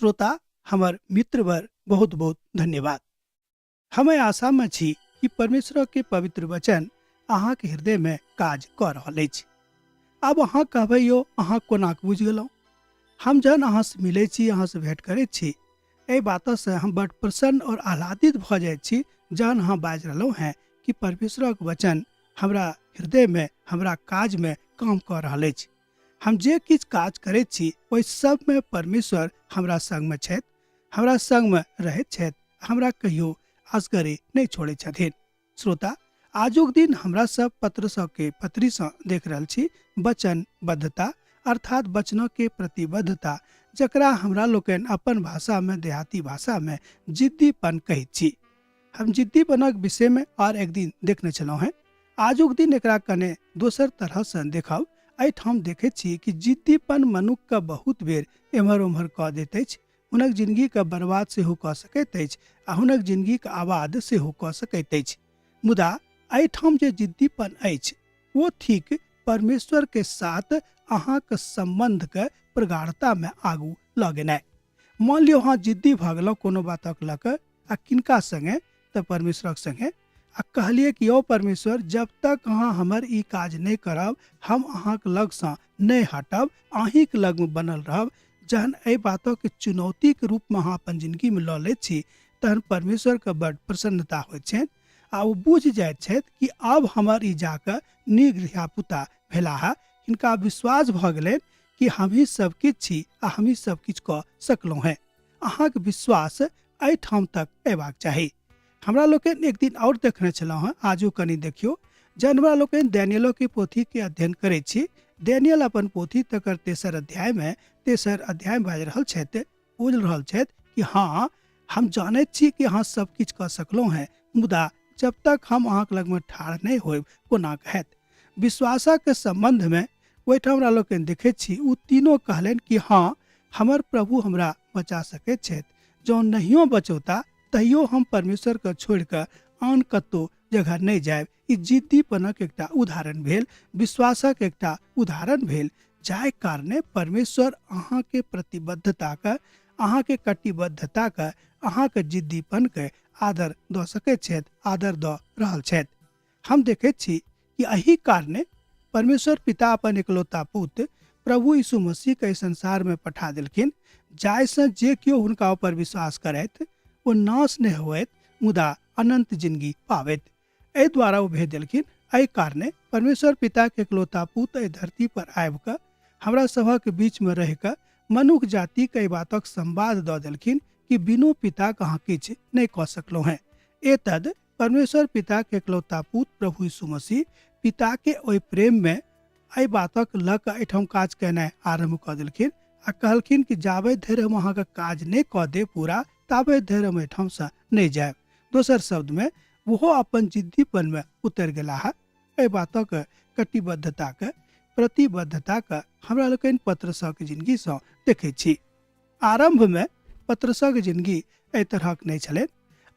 श्रोता हमर मित्रवर, बहुत बहुत धन्यवाद। हम एहि आशा में छी कि परमेश्वर के पवित्र वचन अहाँके हृदय में काज कऽ रहल अछि। आब अहाँ कहबै, यौ अहाँ कोना कऽ बुझि गेलहुँ? हम जहन अहाँसँ मिलै छी, अहाँसँ भेंट करैत छी, एहि बातसँ हम बड प्रसन्न और आह्लादित भऽ जाइत छी जहन अहाँ बाजि रहलहुँ हेँ कि परमेश्वरक वचन हमरा हृदयमे, हमरा काजमे काम कऽ रहल अछि। हम जे किछु काज करैत छी ओहि सबमे परमेश्वर हमरा संगमे छथि, हमरा संगमे रहैत छथि, हमरा कहियो असगरे नहि छोड़ैत छथिन। श्रोता, आजुक दिन हमरा सब पत्रसके पत्रीसँ देख रहल छी वचनबद्धता, अर्थात वचनके प्रतिबद्धता, जकरा हमरा लोकनि अपन भाषामे, देहाती भाषामे जिद्दीपन कहैत छी। हम जिद्दीपनक विषयमे आर एक दिन देखने छलहुँ हेँ। आजुक दिन एकरा कने दोसर तरहसँ देखब। एहिठाम देखैत छी कि जिद्दीपन मनुक्खके बहुत बेर एम्हर ओम्हर कऽ दैत अछि, हुनक जिनगीके बर्बाद सेहो कऽ सकैत अछि आ हुनक जिनगीके आबाद सेहो कऽ सकैत अछि। मुदा एहिठाम जे जिद्दीपन अछि ओ थिक परमेश्वरके साथ अहाँके सम्बन्धके प्रगाढ़तामे आगू लऽ गेनाइ। मान लियौ अहाँ जिद्दी भऽ गेलहुँ कोनो बातक लऽ कऽ, आ किनका संगे? तऽ परमेश्वरक संगे, आ कहलियै कि यौ परमेश्वर, जब तक अहाँ हमर ई काज नहि करब हम अहाँके लगसँ नहि हटब, अहीँके लगमे बनल रहब। जहन एहि बातके चुनौतीके रूपमे अहाँ अपन जिनगीमे लऽ लैत छी तहन परमेश्वरके बड्ड प्रसन्नता होइत छनि आ ओ बुझि जाइत छथि कि आब हमर ई जाकऽ नीक धियापुता भेलाह, हिनका विश्वास भऽ गेलनि कि हमही सब किछु छी आ हमही सब किछु कऽ सकलहुँ हेँ। अहाँके विश्वास एहिठाम तक अयबाक चाही। हमरा लोकनि एक दिन आओर देखने छलहुँ हेँ, आजो कनि देखियौ। जहन हमरा लोकनि डैनियलो के पोथीके अध्ययन करैत छी, डैनियल अपन पोथी तकर तेसर अध्यायमे, तेसर अध्यायमे बाजि रहल छथि, बोलि रहल छथि कि हँ, हम जानैत छी कि अहाँ सब किछु कऽ सकलहुँ हेँ, मुदा जब तक हम अहाँके लगमे ठाढ़ नहि होयब कोना हैत? विश्वासक सम्बन्धमे ओहिठाम हमरा लोकनि देखैत छी ओ तीनो कहलनि कि हँ, हमर प्रभु हमरा बचा सकैत छथि, जँ नहियो बचौता तैयो हम परमेश्वरके छोड़ि कऽ आन कतहु जगह नहि जायब। ई जिद्दीपनक एकटा उदाहरण भेल, विश्वासक एकटा उदाहरण भेल, जाहि कारणे परमेश्वर अहाँके प्रतिबद्धताके, अहाँके कटिबद्धताके, अहाँके जिद्दीपनके आदर दऽ सकैत छथि, आदर दऽ रहल छथि। हम देखैत छी कि एहि कारणे परमेश्वर पिता अपन एकलौता पुत प्रभु यीशु मसीह के संसार में पठा देलखिन, जाहिसँ जे केओ हुनका ऊपर विश्वास करैत ओ नाश नहि होइत मुदा अनंत जिंदगी पाबैत। एहि द्वारा ओ भेज देलखिन। एहि कारणे परमेश्वर पिता के एकलौता पुत एहि धरती पर आबि कऽ हमरा सभक बीच में रहि कऽ मनुख जाति के एहि बातक संवाद दऽ देलखिन कि बिनु पिताक अहाँ किछु नहि कऽ सकलहुँ हेँ। एतद परमेश्वर पिता के एकलौता पुत प्रभु यीशु मसीह पिता के ओहि प्रेम में एहि बातक लऽ कऽ एहिठाम काज केनाइ आरम्भ कऽ देलखिन आ कहलखिन कि जाबे धरि हम अहाँके काज नहि कऽ देब पूरा ताबे धरि हम एहिठामसँ नहि जायब। दोसर शब्दमे ओहो अपन जिद्दीपनमे उतरि गेलाह। एहि बातक कटिबद्धताके, प्रतिबद्धताके हमरा लोकनि पत्रसक जिनगीसँ देखैत छी। आरम्भमे पत्रसक जिनगी एहि तरहक नहि छलै।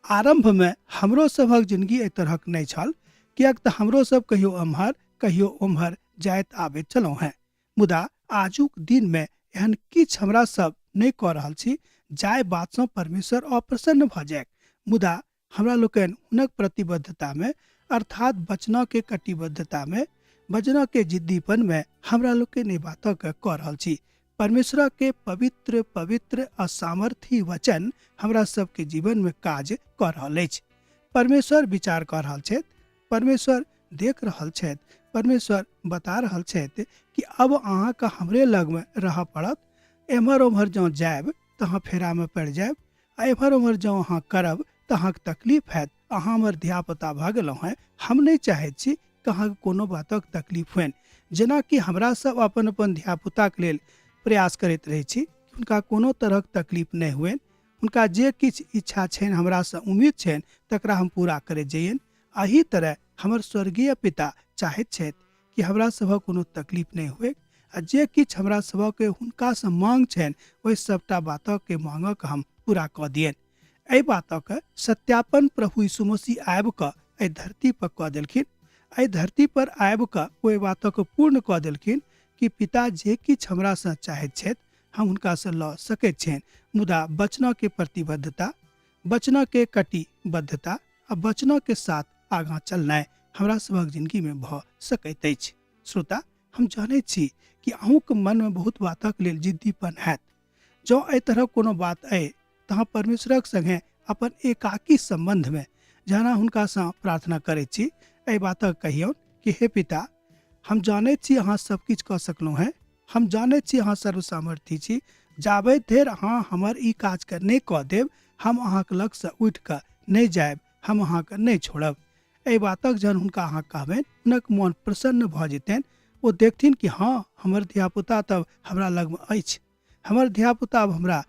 आरम्भमे हमरो सभक जिनगी एहि तरहक नहि छल, किएक तऽ हमरो सब कहियो एम्हर कहियो ओम्हर जाइत आबैत छलहुँ हेँ। मुदा आजुक दिनमे एहन किछु हमरा सब नहि कऽ रहल छी जाहि बातसँ परमेश्वर अप्रसन्न भऽ जाय। मुदा हमरा लोकनि हुनक प्रतिबद्धतामे, अर्थात वचनके कटिबद्धतामे, वचनके जिद्दीपनमे हमरा लोकनि एहि बातके कऽ रहल छी। परमेश्वरके पवित्र पवित्र आ सामर्थी वचन हमरा सबके जीवनमे काज कऽ रहल अछि। परमेश्वर विचार कऽ रहल छथि, परमेश्वर देख रहल छथि, परमेश्वर बता रहल छथि कि अब अहाँके हमरे लगमे रहऽ पड़त। एम्हर ओम्हर जँ जायब तऽ अहाँ फेरामे पड़ि जायब, आ एम्हर ओम्हर जँ अहाँ करब तऽ अहाँके तकलीफ हैत। अहाँ हमर धियापुता भऽ गेलहुँ हेँ, हम नहि चाहैत छी कि अहाँके कोनो बातक तकलीफ होइन। जेनाकि हमरा सब अपन अपन धियापुताके लेल प्रयास करैत रहै छी कि हुनका कोनो तरहक तकलीफ नहि होइन, हुनका जे किछु इच्छा छनि, हमरासँ उम्मीद छनि, तकरा हम पूरा करैत जइयनि। एहि तरह हमर स्वर्गीय पिता चाहैत छथि कि हमरा सभक कोनो तकलीफ नहि होय आ जे किछु हमरा सभक हुनकासँ मांग छनि ओहि सभटा बातके मांगक हम पूरा कऽ दियनि। एहि बातक सत्यापन प्रभु यीशु मसीह आबि कऽ एहि धरती पर कऽ देलखिन। एहि धरती पर आबि कऽ ओहि बातक पूर्ण कऽ देलखिन कि पिता जे किछु हमरासँ चाहैत छथि हम हुनकासँ लऽ सकैत छियनि। मुदा वचनके प्रतिबद्धता, वचनके कटिबद्धता आ वचनके साथ आगाँ चलनाइ हमरा सभक जिंदगीमे भऽ सकैत अछि। श्रोता, हम जानैत छी कि अहूँके मनमे बहुत बातक लेल जिद्दीपन हैत। जँ एहि तरहक कोनो बात अइ तऽ अहाँ परमेश्वरक संगे अपन एकाकी सम्बन्धमे जहन अहाँ हुनकासँ प्रार्थना करैत छी, एहि बातक कहियौन कि हे पिता, हम जानैत छी अहाँ सब किछु कऽ सकलहुँ हेँ, हम जानैत छी अहाँ सर्वसामर्थी छी, जाबे धरि अहाँ हमर ई काजके नहि कऽ देब हम अहाँके लगसँ उठि कऽ नहि जायब, हम अहाँके नहि छोड़ब। एहि बातक जहन हुनका अहाँ कहबनि हुनक मन प्रसन्न भऽ जेतनि। ओ देखथिन कि हँ, हमर धियापुता तब हमरा लगमे अछि, हमर धियापुता आब हमरा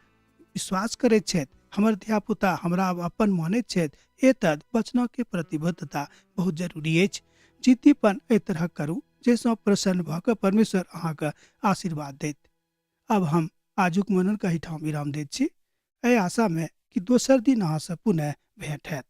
विश्वास करैत छथि, हमर धियापुता हमरा आब अपन मानैत छथि। एतद वचनके प्रतिबद्धता बहुत जरूरी अछि। जिद्दीपन एहि तरहक करू जाहिसँ प्रसन्न भऽ कऽ परमेश्वर अहाँके आशीर्वाद देत। आब हम आजुक मननके एहिठाम विराम दैत छी, एहि आशामे कि दोसर दिन अहाँसँ पुनः भेंट हैत।